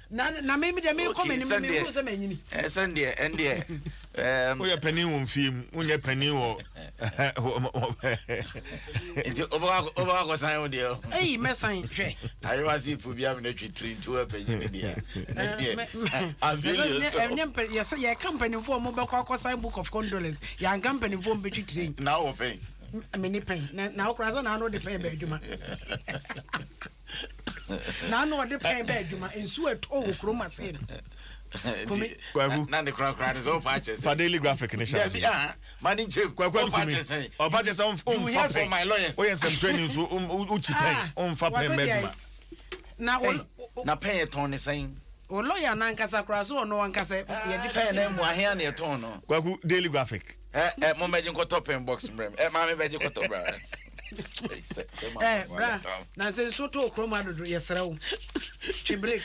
Na na me deɛ mekɔ m'anim no mehunu sɛ manyini. Sɛndeɛ ɛndeɛ. Woyɛ panin wɔ mfie mu, wonyɛ panin wɔ. Nti wobɛkɔ akɔsan wo deɛ. Eyi mɛsan hwɛ. Ayewa se ipo bi amena twi tiri nti woyɛ panyin deɛ. Ɛnyɛ mpɛ yɛsɛ yɛka mpanimfoɔ a wɔbɛkɔ akɔsan book of condolence yɛanka mpanimfoɔ mbɛtwi tiri. Na wɔ pɛn. Mene pɛn na na wokora sɛ na ano de pɛn bɛ adwuma. Na ano ɔde pɛn bɛ adwuma nsuo ɛtɔ wɔ kurom ase no. Kumi. Kwaku. Na ne kora kora ne sɛ ɔpa akyɛ sɛ. Fa daily graphic ne hyɛ ase. Dabi ah ma ne nkyɛm. Kwaku ɔpa Adukumi. akyɛ sɛ. Ɔpa kyɛ sɛ You hear ɔmfa from pɛn. my lawyers. Woyɛ nsɛmtwerɛni nso wokyi pɛn. Ɔmfa pɛn bɛ adwuma. Na Hey, na pɛn yɛ tɔn ne sɛn? O lawyer nankasa koraa so ɔno ankasa yɛde pɛn na mu ahea na yɛtɔn no. Kwaku daily graphic. Ɛ ɛ mo mɛgye nkɔtɔ pɛn box mbrɛ m. Ɛ maame bɛgye kɔtɔ bra. Ɛ bra na sɛ nsuo tɔ okurom adodo yɛsrɛ wo twe break.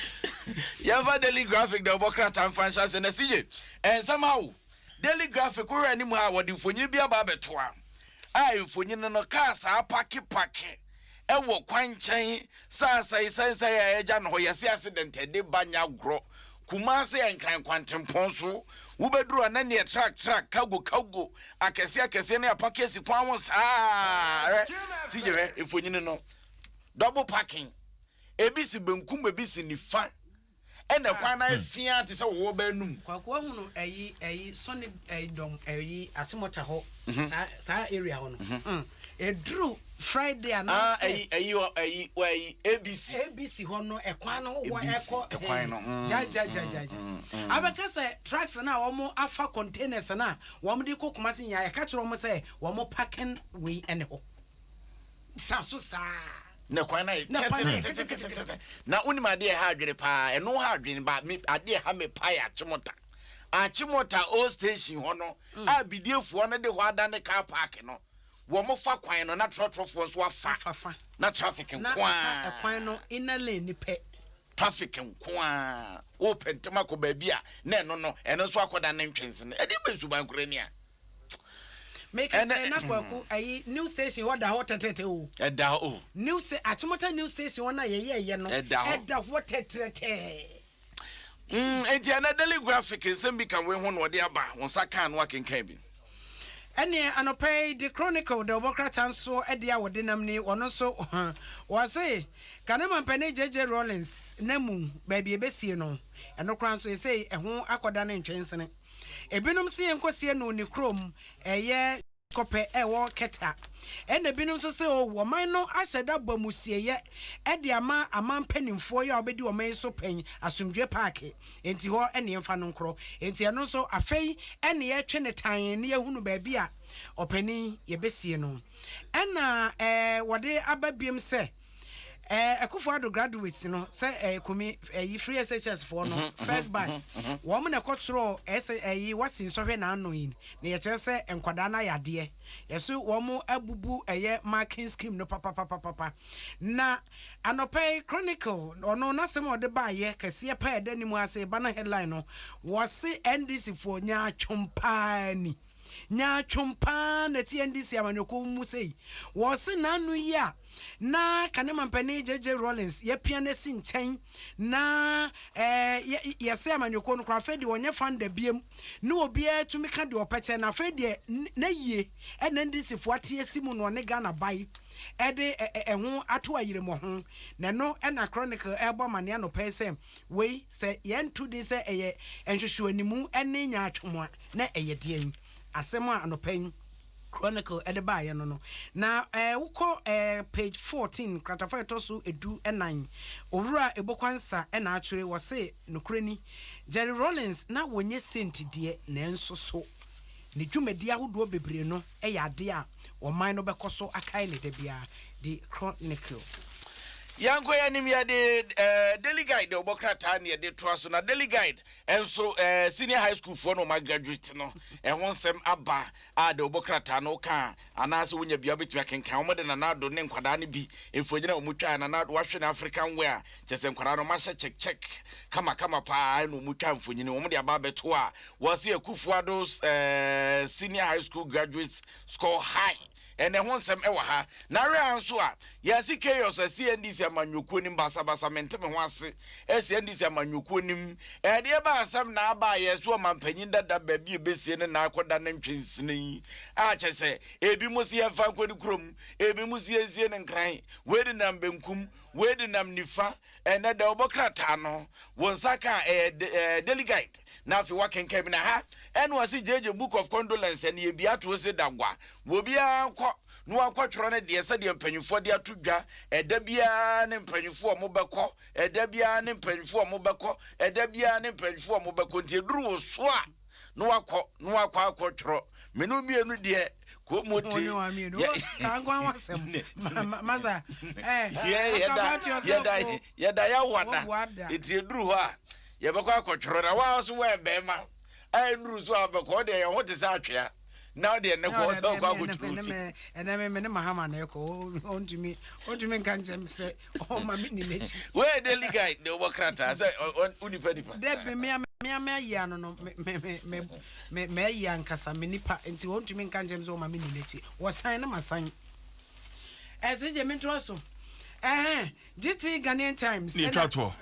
Yɛmfa daily graphic da ɔbɔ krataa mfa nhyɛ ase na sigye nsɛm awo daily graphic wohwɛ anim ha wɔde mfonyin bi aba abɛtoa a mfonyin no kaa saa pakepake wɔ kwankyɛn sɛ asɛesɛesɛe a ɛgya no hɔ yɛse accident ɛde ba nyɛ agorɔ Kumase Nkran kwantempɔn so wobɛduru a na neɛ truck truck cargo cargo akɛseɛ akɛseɛ ne apake asi kwan ho saa hwɛ sigye hwɛ mfonyini no double parking ebi si benkum ebi si nifa ɛna kwan no ayɛ fia te sɛ wɔwɔ bɛ anum. Kwaku wahunu ɛyi ɛyi sɔne ɛyi dɔm ɛyi atemɔta hɔ saa saa area hɔ no ɛduru Friday Ah anaasɛ ɛyi ɛyi hɔ ɛyi wɔ ɛyi ABC. ABC hɔ no ɛkwan no wɔ ABC ɛkɔ ɛkwan no mm gya gya gya gya mm mm. abɛka sɛ trucks no a wɔn afa containers no a wɔn de kɔ Kumasi nyinaa yɛka kyerɛ wɔn sɛ wɔn parking wei ɛne hɔ sa so saa. Na kwan no ayɛ Na kwan no ayɛ tɛtɛtɛtɛtɛtɛ. Na wonim adeɛ a ɛha adwene paa? Ɛno ha adwene ba me adeɛ a ɛha me paa yɛ Achimota. Achimota old station hɔ no a bidiefoɔ no de hɔ adane car park no, wɔn fa kwan no na trɔtrɔfoɔ nso afa. Afa fa. Na traffic Na nko aka ara. ɛkwan no inner lane no pɛ. Traffic nko ara. Wopɛ ntɛm akɔ baabi a na ɛno no ɛno nso akɔdane ntwensene. Ɛdeɛ bɛn suban koraa ni a? Meka sɛ na Kwaku ayi new station hɔ da hɔ tɛtɛtɛ o. Ɛda hɔ o. New se Achimota new station hɔ na yɛyɛ yɛ no. Ɛda hɔ. Ɛda hɔ tɛtrɛtɛ. Enti ɛnɛ Daily Graphic nsɛm bi ka wei ho na ɔde aba. Wo nsa ka ano akenkan bi. Ɛneɛ anɔpa yi The Chronicle de ɔbɔ krataa nso de a wɔde nam ni ɔno nso wɔse Kane mampanin JJ Rawlings na mu baabi ɛbɛsie no ɛno koraa nso ɛsei ɛho akɔdane ntwensene. Ebinom se yɛnkɔsie no ne kurom, ɛyɛ Kɔpɛ a ɛwɔ Keta. Ɛna ebinom nso se oh, ɔman no ahyɛ da bɔ amusieyɛ de ama aman mpanimfoɔ yi a wɔbɛdi ɔman yi so pɛn, Asomdwoe Paake, enti hɔ ne yɛmfa no nkorɔ. Enti ɛno nso afei ne yɛretwe no tann na yɛahunu baabi a ɔpanin yɛbɛsie no. Ɛna wɔde aba biom sɛ. Eh, Akufo Addo graduates no sɛ eh, kumi ɛyi eh, free SHS foɔ no mhm, first mhm, batch mhm, wɔn na ɛkɔtwerɛ ɛsɛ ɛyi wasi nsɔhwɛ n'ano yi na yɛkyerɛ sɛ nkwadaa no ayɛ adeɛ yɛso wɔn abubu ɛyɛ marking scheme no papapapapa na anɔpa yi Chronicle ɔno n'asɛm a ɔde baayɛ kɛseɛ paa ɛda anim ase ba no headline no wɔse NDC foɔ nyaatwom paa ni. Nyaatwom paa na ɛte NDC amanyɔkuo mu sei. Wɔse n'ano yi a na kane mampanin JJ Rawlings yɛapia no asi nkyɛn na eh, yɛse amanyɔkuo no koraa afei deɛ ɔnyɛ founder biam ne obiara tumi ka deɛ ɔpɛ kyɛ na afei deɛ na yie ɛna NDC foɔ ate asi mu na ɔne Ghana bae ɛde ɛho ato ayeremɔho na ɛno ɛna Chronicle ɛrebɔ amaneɛ anɔpa yi sɛ wei sɛ yɛnto din sɛ ɛyɛ nhwehwɛanimu ne nyaatwom a na ɛyɛ deɛn? Asɛm a anɔpa yi Chronicle de baeɛ no no. Na eh, wokɔ eh, page 14, kratafa a ɛtɔ so 14, Owura Ebokwansa na atwere, wɔse, nokorɛ ni, Jerry Rawlings na wɔnyɛ saint deɛ, nanso so ne dwumadie ahodoɔ bebree no yɛ adeɛ a ɔman no bɛkɔ so akae no da biara. The Chronicle. Yɛnkɔ yɛn anim, yɛde eh, Daily Guide ɔbɔ krataa ne yɛde toa so na Daily Guide Nso eh, senior high school foɔ na wɔn agraduate no, ɛho nsɛm aba a deɛ wɔbɔ krataa no woka a, anaasɛ wonya bia wobɛtumi akenkan. Wɔn de Nana Addo ne nkwadaa no bi mfonyin a wɔn twaa Nana Addo wahwɛ ne African wear, kyerɛ sɛ nkwadaa no wɔahyɛ check check kama kama paa ɛna wɔn twa mfonyin wɔn de aba abɛto a wɔse Akufo Addo's eh, senior high school graduates score high. Ɛna ɛho nsɛm ɛwɔ ha. Na awɛ a nso a, yɛase chaos asi NDC amanyɔkuo nim basabasa mente me ho ase asi NDC amanyɔkuo nim. Ɛdeɛ ba asɛm na aba a yɛse ɔmanpanyin dada baabi ɛbɛsie ne nan akɔda ne ntwensene yi a kyɛ sɛ ebi mo se yɛmfa nkɔ ne kurom, ebi mo se yɛnsie no Nkran, wei de nam benkum, wei de nam nifa. Ɛnnɛ da wobɔ krataa no, wo nsa ka a, ɛyɛ Daily Guide, na afei woakenkan bi. Na ha ɛna wɔse gyegye Book of Condolence, ɛne yɛ bi ato se da gua. Obiara nkɔ na wankɔtwerɛ ne deɛ sɛdeɛ mpanyinfoɔ de ato dwa. Ɛda biara ne mpanyinfoɔ a wɔbɛkɔ, ɛda biara ne mpanyinfoɔ a wɔbɛkɔ, ɛda biara ne mpanyinfoɔ a wɔbɛkɔ. Nti ɛduru wo so a, na wakɔ na wakɔ akɔtwerɛ. Me ne wo mmienu deɛ, Komo te. Yɛda yɛda yɛawada nti ɛduru hɔ a yɛbɛkɔ akɔtwerɛ na waa so wɔyɛ bɛrima a ɛnuru so a bɛkɔ deɛ yɛn ho te sɛ atwea na ɔdeɛ ne kɔ sɛ ɔkɔ akɔtwerɛ. Ɛnɛ me ne Mahama na ɛkɔ, ɔntumi ɔntumi nka nkyɛn me sɛ ɔma me ni n'akyi. Wei daily guide de wobɔ krataa sɛ wo nipa nipa. Dɛbi me me me ayi ano no me me me me m'ayi ankasa me nipa nti ɔntumi nka nkyɛn me sɛ ɔma me ni n'akyi. Wɔsan na masan. Ɛsɛ gye me ntoa so. Ɛhɛn GT Ghanaian Times. Ne twa toɔ.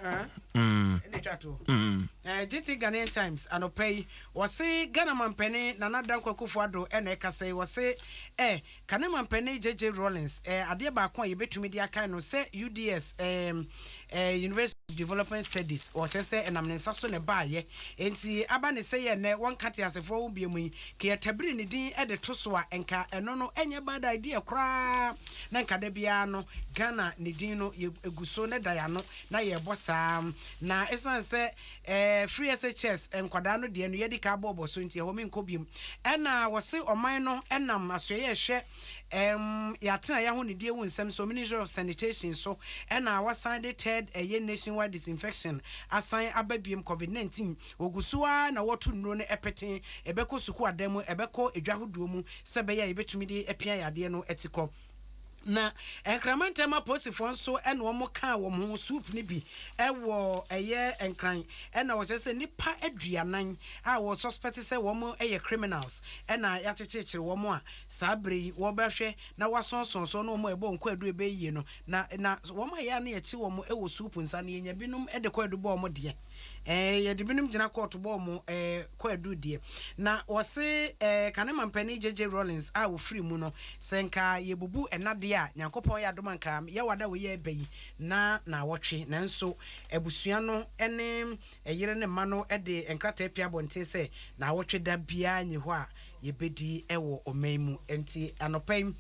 Ne twa toɔ. GT Ghanaian Times anɔpa yi wɔse Ghana mampanin Nana Dankwa Akufo-Addo ɛna ɛkasa yi wɔse ɛ Kane mampanin JJ Rawlings ɛ adeɛ baako a yɛbɛtumi de akae no sɛ UDS ɛ ɛ University of Development Studies wɔkyerɛ sɛ ɛnam ne nsa so na ɛbaayɛ enti aba ne sɛ yɛ nnɛ wɔnka teasefoɔ ho biom yi ka yɛtabiri ne din de to so a nka ɛno no ɛnyɛ bad idea koraa na nka da biara no Ghana ne din no yɛ gu so ne da yɛano na yɛrebɔ saa na ɛsiane sɛ eh, free SHS nkwadaa no deɛ no yɛadi ka abɔɔbɔ so nti ɛhɔ menkɔ biom. Ɛna wɔse ɔman no nam asoɛeɛ ɛhwɛ ɛm yɛatena yɛahonidie ho nsɛm so, Ministry of Sanitation so, ɛna wasan de third ɛyɛ nationwide disinfection asan aba biom, Covid 19 wɔgu so ara na wɔto nnuro no ɛpeten, ɛbɛkɔ sukuu adan mu, ɛbɛkɔ edwa hodoɔ mu sɛ ɛbɛyɛ a yɛbɛtumi de apia yadeɛ no atikɔ. Na Nkraman ntɛm apolisifoɔ nso na wɔn kaa wɔn ho swoop no bi wɔ ɛyɛ Nkran ɛna wɔkyerɛ sɛ nnipa 40 a wɔ suspect sɛ wɔn yɛ criminals ɛna yɛakyekyerekyere wɔn a saa berɛ yi wɔbɛhwɛ na wɔasɔnsɔn so ne wɔn a ɛbɔ wɔn kwaadu ɛbɛyɛ yie no na na wɔn a yɛ a na yɛkye wɔn wɔ swoop nsa no yɛnya binom de kwaadu bɔ wɔn deɛ. Ɛɛ yɛde binom gyina kɔɔto bɔ wɔn ɛɛ kwaadu deɛ. Na wɔse ɛɛ kane mampanin JJ Rawlings a ɔfiri mu no, sɛ nka yɛbubu ɛna deɛ a, Nyankopɔn yɛ adom a nka Yawada wei a ɛreba yi na naawɔtwe. Nanso abusua no ne ɛyere ne mma no de nkrataa pue abɔnten sɛ naawɔtwe da biara nni hɔ a yɛbɛdi wɔ ɔman mu. Ɛnti anɔpa yi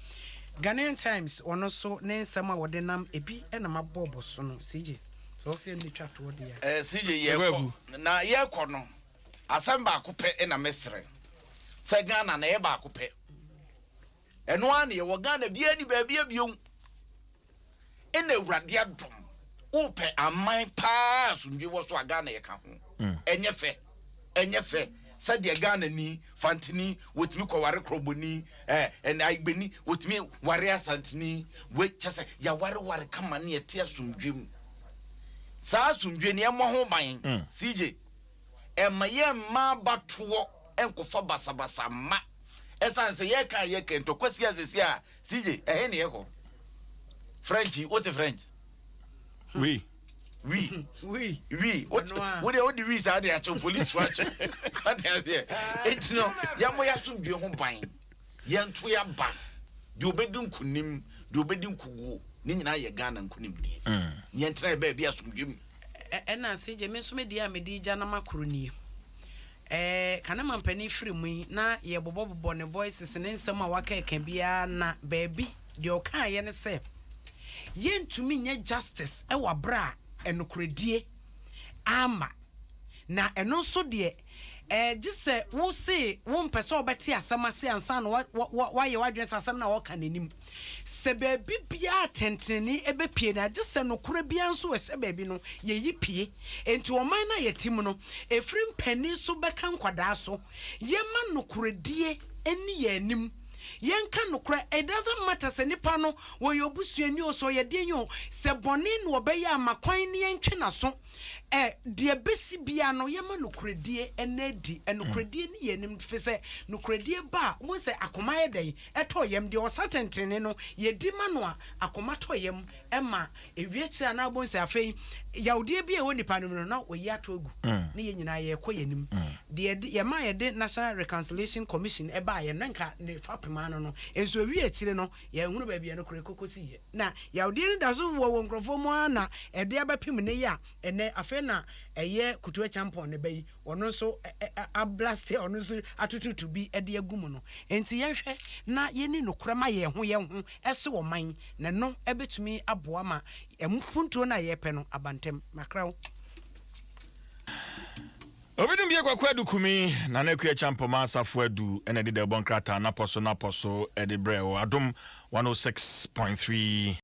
Ghanaian Times wɔn nso ne nsɛm a wɔde nam ebi na mabɔbɔ so no. CJ. Sɛ ɔsɛ ɛna twa toɔ deɛ a. Eh, CJ yɛkɔ na yɛkɔ no asɛm baako pɛ na mɛsrɛ sɛ Ghana na ɛyɛ baako pɛ ɛno ara na yɛwɔ Ghana biara ni baabi abio ɛna awurade adom wopɛ aman paa asomdwe wɔ so a Ghana yɛka ho ɛnyɛ fɛ Ɛnyɛ fɛ sɛdeɛ Ghanani, Fantini, wɔtumi kɔware Krɔbɔni, ɛɛ, ɛnɛ Ayigbeni, wɔtumi ware Asanteni, wei, kyerɛ sɛ, yɛawareware kama ne yɛte asomdwoeɛ mu. Saa asomdwoeɛ no, yɛmmɔ ho ban. CJ, ɛmma yɛmma abatoɔ nkɔfa basabasa mma. Ɛsiane sɛ yɛreka a yɛreka ntɔkwa si a seesei a, CJ, ɛhe na yɛkɔ? French yi, wote French? Oui. wi wi wi wo deɛ wode wi saa de akyew police fo akyew wate aseɛ enti no yɛmmɔ yɛasomdwe ho ban yɛnto yɛaba deɛ ɔbɛdi nkonim deɛ ɔbɛdi nkoguo ne nyinaa yɛ Ghana nkonimdie mm. ne yɛntena yɛ baabi asomdwe mu. Ɛna ase gye me nso me deɛ a mede gya na makoro nie. Ɛɛ kane mampanin firi mu yi na yɛbobɔbobɔ ne voices ne nsɛm a waka ɛka biara na baabi deɛ ɔkaeɛ ne sɛ yɛntumi nyɛ justice wɔ aberɛ a ɛnokorɛdie amma na ɛno nso deɛ ɛɛ gye sɛ wo se wo mpɛ sɛ wobɛte asɛm ase ansa na woayɛ w'adwene sɛ asɛm no a wɔka no anim sɛ baabi biara atɛntenenee ɛbɛpue no agye sɛ nokorɛ biara nso ɛhyɛ baabi no yɛyi pue. Enti ɔman no a yɛte mu no ɛfiri mpanin so bɛka nkwadaa so yɛma nokorɛdie nni yɛn anim. Yɛnka nokorɛ, it doesn't matter sɛ nipa no ɔyɛ obusuani o, sɛ ɔyɛ deɛn o, sɛ bɔne na ɔbɛyɛ a ma kwan na yɛntwe n'aso. Deɛ ɛbɛsi biara no, yɛma nokorɛdie nna adi. Nokorɛdie ne yɛn anim, firi sɛ nokorɛdie ba a, wohu sɛ akoma yɛ dɛn? Ɛtɔ yam. Deɛ ɔsa tentene no, yɛdi ma no a, akoma tɔ yam ma ɛwie akyire a, na wobɛhu sɛ afei yawdeɛ bi a ɛwɔ nipa no mu no, na wayi ato agu, ne yɛn nyinaa yɛrekɔ yɛn anim. Deɛ yɛde, yɛma yɛde National Reconciliation Commission baeɛ no, na nka ne fapem ano no, nso ɛwie akyire no, yɛanhunu baabi a nokorɛ kɔkɔsiiɛ. Na yawdeɛ no da so wɔ wɔ nkurɔfoɔ mu ara na ɛde abɛpem nnɛ yi a ɛnnɛ afei na ɛyɛ Kutu Acheampong ne ba yi ɔno nso ablaste ɔno nso atototo bi de agu mu no. Enti yɛnhwɛ na yɛnni nokorɛ ma yɛn ho yɛn ho ɛse ɔman na ɛno bɛtumi aboa ma mpuntuo no a yɛrepɛ no aba ntɛm. Makra wo. Obi dum bie Kwaku Adu Kumi, Nana Akua Acheampong Asafo Adu na ɛde dawubɔ nkrataa napɔ so napɔ so de brɛɛ wo. Adom 106.3.